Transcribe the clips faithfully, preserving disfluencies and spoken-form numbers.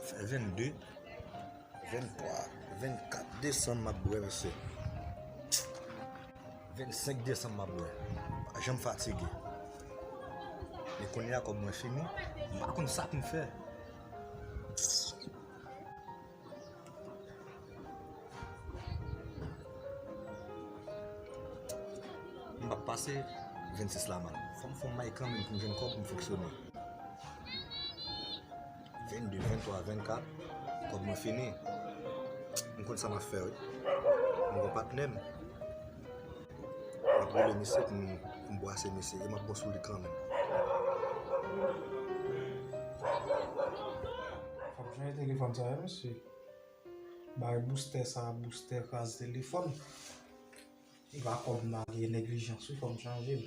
Fè vennde, venntwa, vennkat desanm m ap bwè, mesye. Vennsenk desanm m ap bwè. Pa janm fatige. Men kounye a kòb mwen fini, m pa konn sa pou m fè. M p ap pase vennsis la mal. Fò m fè yon may kanmenm pou m jwenn kòb pou m fonksyone. Vennde, venntwa, vennkat, kòb mwen fini. M konn sa m ap fè, wi. M gon patnè m. M ap rele misye pou m, pou m bwase misye. E m ap bon sou li kanmenm. Fò m chanje telefòn sa, wi, mesye. Bay boustè sa, boustè kraz telefòn. E pa kòb m lage, e neglijans, wi, fò m chanje l.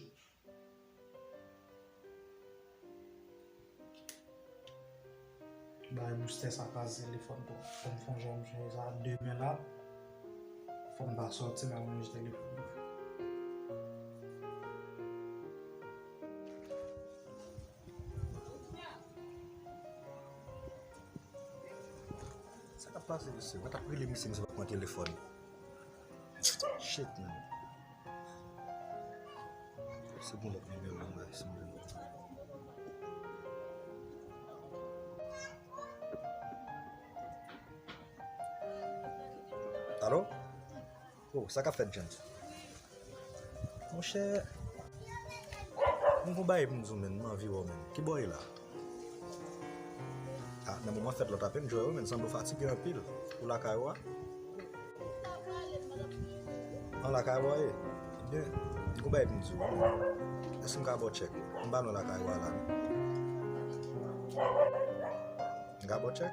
Bay boustè sa kraz telefòn tou. Fò m fè yon jan m chanje sa demen la. Fò m pa sòti, m al ranje telefòn. Sa k ap pase, mesye? Mwen t ap rele misye, misye pa pran telefòn. Shit, man. Se pou lòt nimewo, mwen, si mwen. Alo? Oh, sa k ap fèt, James? Monchè, m gon bagay pou m di w, menn, m anvi wè w, menn. Ki bò w ye la? Ah, nan moman fèt la w t ap enjoy, wi, menn, sanble w fatige anpil. Ou lakay ou a? An lakay ou a ye? Ebyen, m gon bagay pou m di w, wi, menn. Èske m ka ba w tchèk? M pa lwen lakay ou a la, non. M ka ba w tchèk?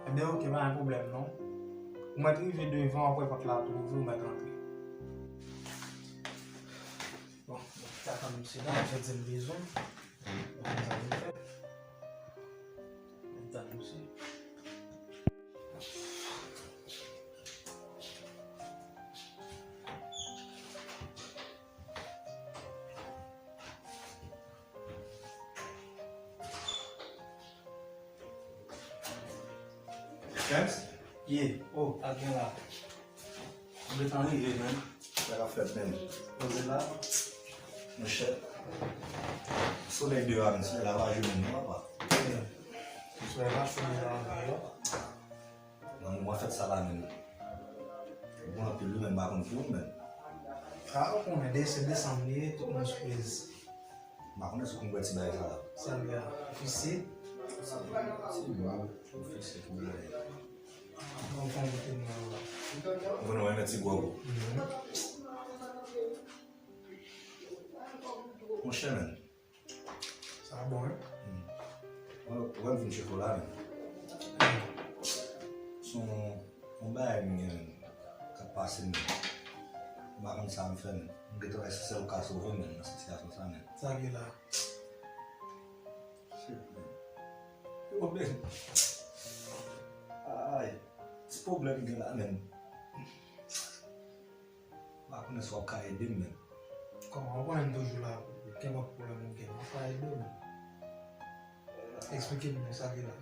Ebyen, oke, pa gen pwoblèm, non. Ou mèt rive devan, w ap wè pòt la ap louvri, ou mèt antre. Bon, mwen ta tann misye la, misye di m bezwen. Mwen konn sa pou m fè. Mwen tann misye. James? Ye, oh, sa k gen la? M gentan rive, menn. Sa k ap fèt, menn? Poze la. Monchè, solèy deyò a, menn, solèy la pa cho menm non, papa. Ye. Solèy pa cho menm la deyò. Nan moman fèt sa la, menn. Bon, anpil wi, menn, m pa konn pou ou, menn. Ah, ou konnen, de, se desanm li ye, tout moun sou prez. M pa konnen si w konn wè ti bagay sa la. Sa l ye a? Ofisye? Se bon, ofisye pou bagay. Bon, bon, bon, bon, bon. Ou konnen w renmen ti gwòg ou. Mhm. Monchè, menn. Sa bon, wi. Hmm. Ou, ou wè m vin tcheke w la, menn. Hmm. Se yon, yon bagay m gen, menn, k ap pase m, menn. M pa konn sa m fè, menn. M gentan wè se sèl ou ka sove m, menn, nan sitiyasyon sa, menn. Sa gen la? Shit, menn. Yo, menn. Ay, ti pwoblèm m gen la, menn. M pa konnen si w ap ka ede m, menn. Kòman? Ou konnen m toujou la pou ou. Kenpòt pwoblèm ou gen, m ap ka ede w, menn. Eksplike m non sa ki la.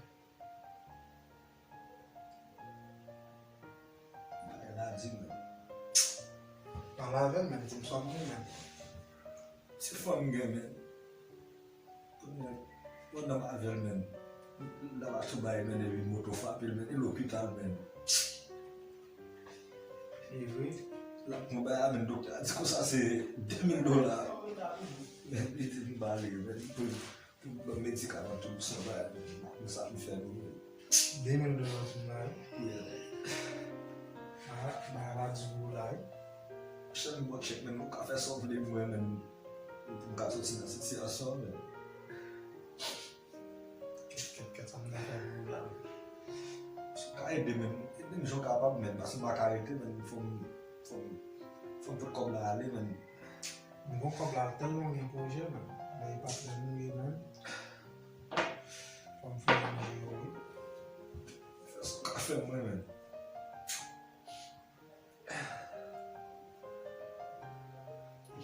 Bagay la di, menn. Pale avè m, menn. Di m sa w gen, menn. Ti fanm m gen, menn. Pandan m avè l, menn, l ap achte bay, menn, epi moto frape l, menn, e lopital, menn. E vre? L ap pran bay la, menn, doktè a di konsa se de mil dola. Menn, li di m ba li, menn, pou, pou l ban m medikaman tou, san bay, menn, m pa konn sa m fè, menn. De mil dola sou m la, wi. Yeah. Ah, bagay la di pou ou la, wi. Chèf, m ba w tchèk, menn, ou ka fè sa w vle pou mwen, menn. Pou m ka soti nan sitiyasyon an, menn. Kèt, kèt, kèt, sa m ta fè pou ou la, menn? Si w ka ede, menn, ede m jan w kapab, menn, paske m pa ka rete, menn, fò m, fò m, fò m pot kòb la ale, menn. M gon kòb la, tèlman gen pwojè, menn. Bay patnè nou ye, menn. Fò m fè manje yo, wi. Fè sa w ka fè mwen, menn.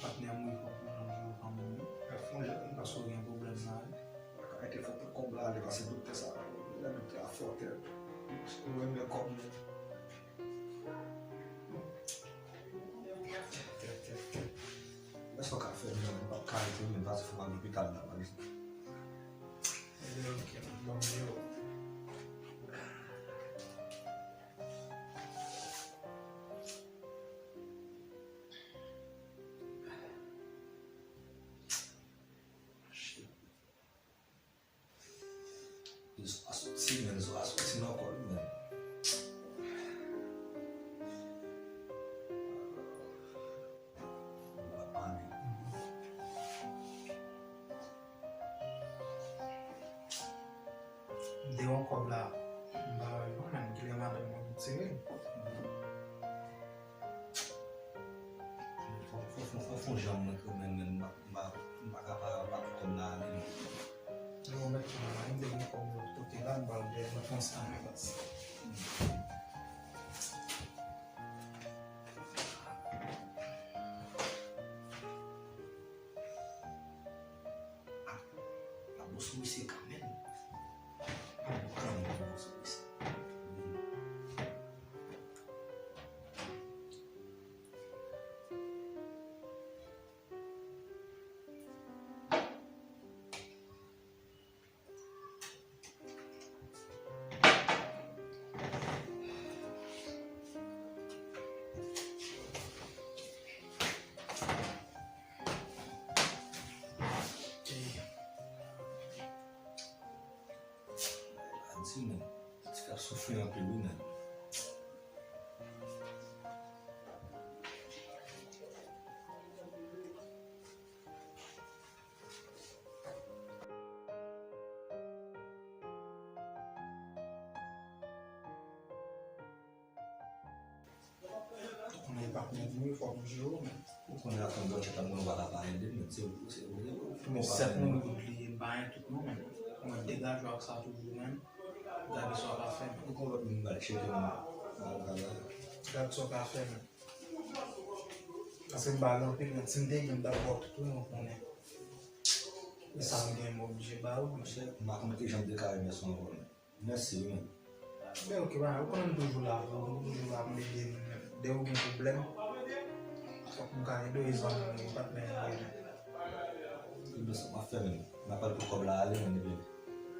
Patnè m wi, fò m pran nan jou kanmenm wi. Fè fon jèt wi, paske w gen pwoblèm la wi. Pa ka rete fè tout kòb la ale, paske doktè sa, lè doktè a fè Fon jan mwen kanmenm, men m pa, m pa, m pa ka pa, pa kite m la ale, non. Yo, mèt, mwen, m te gen kòb lòt kote la, m pral gen yon transfè. Ah, la boss misye kanmenm. Kanmenm, la boss misye. Adi, men. Ti ka soufri anpil, wi, men. Ou konnen patnè nou, fòk nou jere w, men. Ou konnen atann dòt chat la, mwen pa ka pa ede, men se ou, se ou, se ou. Men sèt mil goud li ye, m pa gen tout non, men. Mwen degaje w ak sa toujou, men. Gade sa w ka fè, men. Ou konn lòt moun ba l tcheke, men. Gade sa w ka fè, men. Paske m ba l anpil, men si m te gen, m t ap ba w tout, wi, mwen konnen. E sa m gen, m oblije ba ou, monchè. M pa konn ki jan m te ka remèsye w ankò, men. Mèsi wi, men. Ben, ok, ba, ou konnen m toujou la pou ou, m toujou la pou m ede moun, men. Dè ou gen pwoblèm, fòk m ka ede w, e zanmi m, e patnè m ou ye, men. Ebyen, sa m ap fè, men. M ap pale pou kòb la ale, men, epi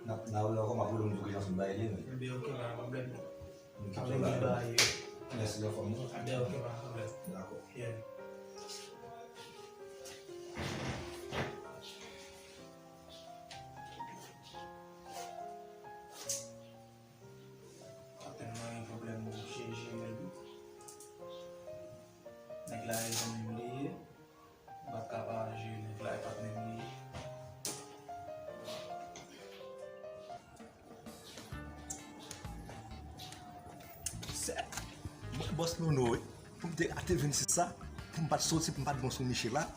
n ap, n a rele ankò, m ap rele w, m di w kijan m bay li, men. Ebyen, ok, pa gen pwoblèm. M kite w la, men. Mèsi, anfòm, non? Ebyen, ok, pa gen pwoblèm. Dakò. Yeah. Apèn mwen gen pwoblèm, m oblije jere l wi. Nèg la e zanmi m li ye. M pa t ka pa jere nèg la, e patnè m li ye. Sè, mwen bòs Nono wi. Pou m te rate vennsis la, pou m pa t soti, pou m pa t bon sou niche la.